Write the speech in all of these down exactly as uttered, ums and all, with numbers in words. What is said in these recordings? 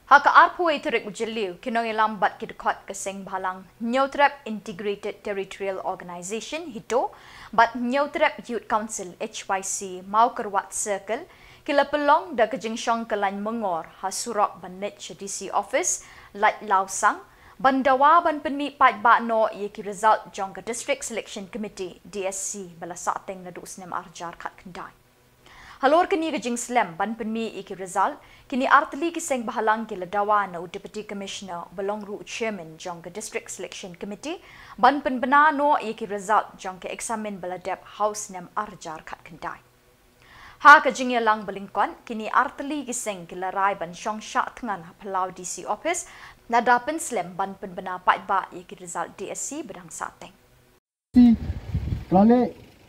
Ha ka arphew tarik u Jylliew, ki nongïalam bad ki dkhot ka Seng Bhalang Hynñiewtrep Integrated Territorial Organization, HITO, bad Hynñiewtrep Youth Council, H Y C, Mawkyrwat Circle, ki la pynlong da ka jingshong kyllain myngor ha surok ban leit sha D C office, Laitlawsang, ban dawa ban pynmih paidbah noh ïa ki result jong ka District Selection Committee, D S C, ba la sahteng naduh u snem ar hajar khatkhyndai. Halor kane ka jingslem ban pynmih ïa ki result, kine artylli ki seng bhalang ki la dawa na u Deputy Commissioner ba long ruh u Chairman jong ka District Selection Committee ban pynbna noh ïa ki result jong ka eksamin ba la dep ha u snem ar hajar khatkhyndai. Ha ka jingïalang ba lyngkot, kine artylli ki seng ki la rai ban shong shah thngan ha phyllaw D C office, lada pynslem ban pynbna paidbah ïa ki result D S C ba dang sahteng. Si, ka la leh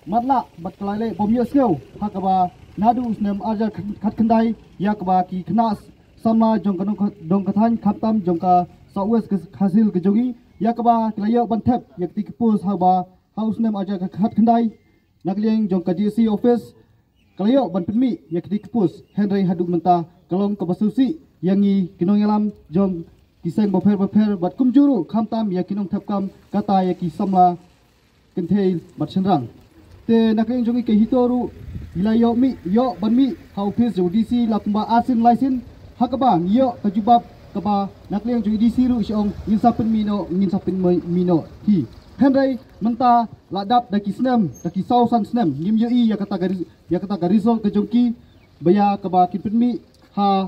matlah bad ka la leh bym ïohsngew ha kaba naduh u snem ar hajar khatkhyndai ïa kaba ki khynnah samla jong ka dong ka, dong ka thaiñ khamtam jong ka South West Khasi Hills ka jong ngi ïa kaba ki la ïoh ban thep ïa kti ki post haba ha u snem ar hajar khatkhyndai na ka liang jong ka D S C office ka la ïoh ban pynmih ïa kti ki post, hynrei haduh mynta ka long kaba sngewsih ïa ngi ki nongïalam jong ki seng bapher bapher bad kumjuh ruh khamtam ïa ki nongthep kam kata ïa ki samla kynthei bad shynrang. Te na ka liang jong ngi ka HITO ruh ngi la ïoh mih, ïoh ban mih ha office jong u D C la kumba arsien laisien, ha kaba ngi ïoh ka jubab kaba na ka liang jong u D C ruh shu ong ngin sa pynmih noh, ngin sa pynmih noh hi. Hynrei mynta la dap da ki snem, da ki saw san snem ngim ïohi ïa kata ka ri-, ïa kata ka result ka jong ki ba ïa kaba kin pynmih ha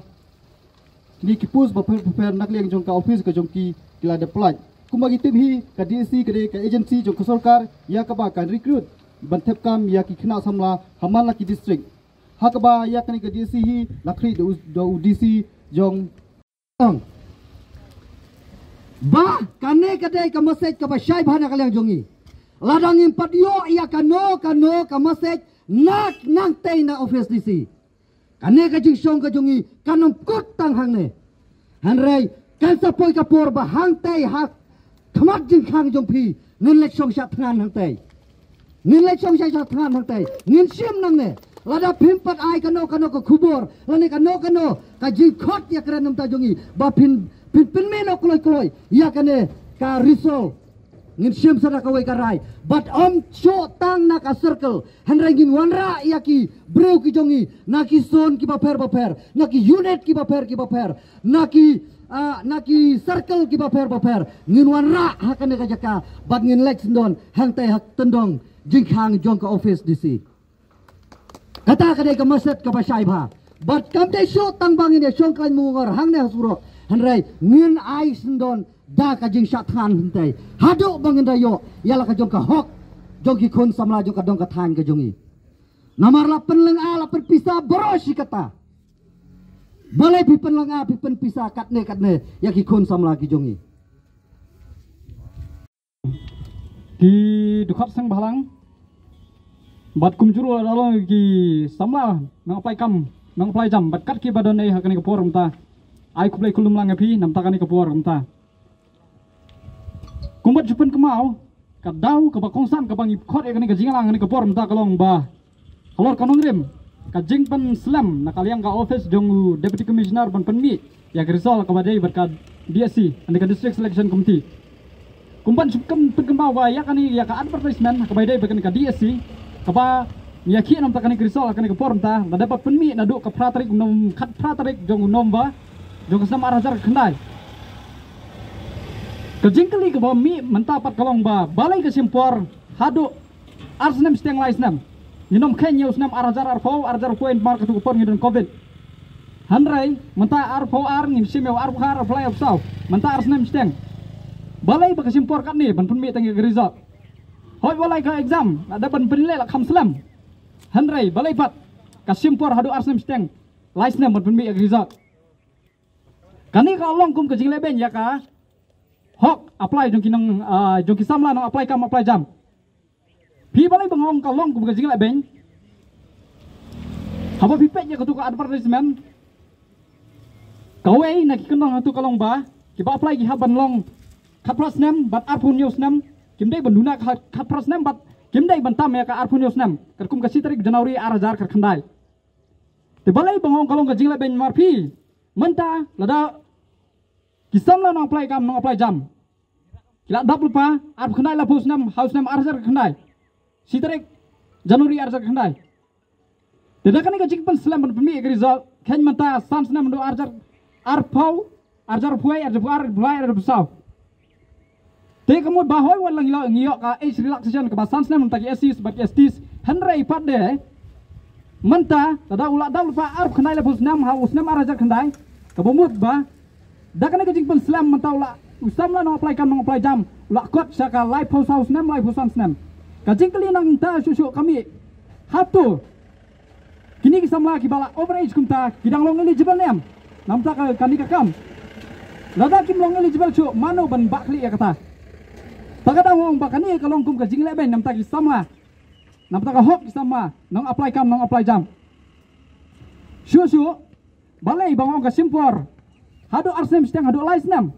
kine ki post bapher bapher na ka liang jong ka office ka jong ki ki la dep pyllait. Kumba ngi tip hi, ka D S C ka dei ka agency jong ka sorkar ïa kaba kan recruit ban thep kam ïa ki khynnah samla ha man la ki district. Ha kaba ïa kane ka D S C hi la khlieh da u, da u D C jong Ong. Ba, kane ka dei ka message kaba shai bha na ka liang jong ngi. Lada ngim pat ïoh ïa kano kano ka message na nangtei na office D C, kane ka jingshong ka jong ngi kan ym kut tang hangne. Hynrei kan sa poi ka por ba hangtei ha khmat jingkhang jong phi ngin leit shong shah thngan hangtei. Ngin leit shong shah thngan hangtei. Ngin shim nangne. Lada phim pat ai kano kano ka khubor lane kano kano ka jingkhot ïakren na ka bynta jong ngi ba phin, phin pynmih noh kloi kloi ïa kane ka result. Ngin shim sa da kawei ka rai. Bad ym shuh tang na ka circle, hynrei ngin wanrah ïa ki briew ki jong ngi na ki zone kiba pher ba pher, na ki unit kiba pher kiba pher, na ki, ah, na ki circle kiba pher ba pher. Ngin wanrah ha kane ka jaka bad ngin leit sngewdon hangtei ha tyndong jingkhang jong ka office D C. Kata ka dei ka message kaba shai bha. Bad kam dei shuh tang ba ngin ïa shong kyllain myngor hangne ha surok, hynrei ngin ai sngewdon da ka jingshah thngan hangtei haduh ba ngin da ïoh ïa la ka jong ka hok jong ki khun samla jong ka dong ka thaiñ ka jong ngi. Namar la pynlynga, la pynpisa baroh shi katta. Balei phi pynlynga, phi pynpisa katne katne ïa ki khun samla ki jong ngi? Ki dkhot seng bhalang bad kumjuh ruh la long ki samla nang apply kam, nang apply jam, bad kat kiba don ei ha kane ka por mynta, ai khublei khublei lang ïa phi namar kane ka por mynta. Kumba ju pynkynmaw, ka daw kaba kongsan kaba ngi khot ïa kane ka jingïalang kane ka por mynta ka long ba halor ka nongrim ka jingpynslem na ka liang ka office jong u Deputy Commissioner ban pynmih ïa ka result kaba dei bad ka D S C, ane ka District Selection Committee. Kumban shu pynkynmaw ba ïa kane, ïa ka advertisement kaba dei bad kane ka D S C kaba ïa ki namar kane ka result kane ka por mynta la dep pynmih naduh ka phra tarik u Nov-, khatphra tarik jong u November jong ka snem ar hajar khyndai. Ka jingkylli kaba mih mynta pat ka long ba balei ka shim por haduh ar snem shiteng lai snem. Ngin ym kheiñ ïa u snem ar hajar arphew, ar hajar arphew namar katto ka por ngi don covid. Hynrei mynta arphew ar ngin shim ïa u arphew khat, arphew lai, arphew saw. Mynta ar snem shiteng. Balei ba ka shim por katne ban pynmih tang ïa ka result? Hooid, balei ka exam la dep ban pynleh la kham slem. Hynrei balei pat ka shim por haduh ar snem shiteng lai snem ban pynmih ïa ka result? Kane ka long kum ka jinglehbeiñ ïa ka hok apply jong ki nong, ah, jong ki samla nong apply kam apply jam. Phi, balei ba nga ong ka long kum ka jinglehbeiñ? Haba phi peit ïa katu ka advertisement, kawei na ki kyndong hatu ka long ba kiba apply ki hap ban long khatphra snem bad arphew hynñiew snem. Kim dei ban duna kha-, khatphra snem bad kim dei ban tam ïa ka arphew hynñiew snem, katkum ka shi tarik January ar hajar khatkhyndai. Te balei ba nga ong ka long ka jinglehbeiñ? Namar phi, mynta lada Ki samla nong apply kam, nong apply jam, ki la dap lypa arphew khyndai laiphew snem ha u snem arhajar khyndai, shi tarik January arhajar khyndai. Te da kane ka jingpynslem ban pynmih ka result, khein mynta san snem mynta arhajar arphew, arhajar arphew, arhajar arphew ar, arhajar arphew saw. Te ka mut ba hoi wat la ngi ïoh, ngi ïoh ka age relaxation kaba san snem mynta ki S Cs bad ki S Ts, hynrei pat de mynta lada u la dap lypa arphew khyndai laiphew snem ha u snem arhajar khyndai, kaba mut ba da kane ka jingpynslem mynta u la, u samla nong apply kam, nong apply jam u la kot sha ka laiphew saw snem, laiphew san snem. Ka jingkylli nangta shuh shuh ka mih, hato kine ki samla kiba la over age kumta ki dang long eligible ne em namta ka, kane ka kam? Lada kim long eligible shuh, mano ban bah khlieh ïa kata? Ta ka dang ong ba kane ka long kum ka jinglehbeiñ namta ki samla, namta ka hok ki samla nong apply kam, nong apply jam. Shuh shuh, balei ba nga ong ka shim por haduh ar snem shiteng, haduh lai snem?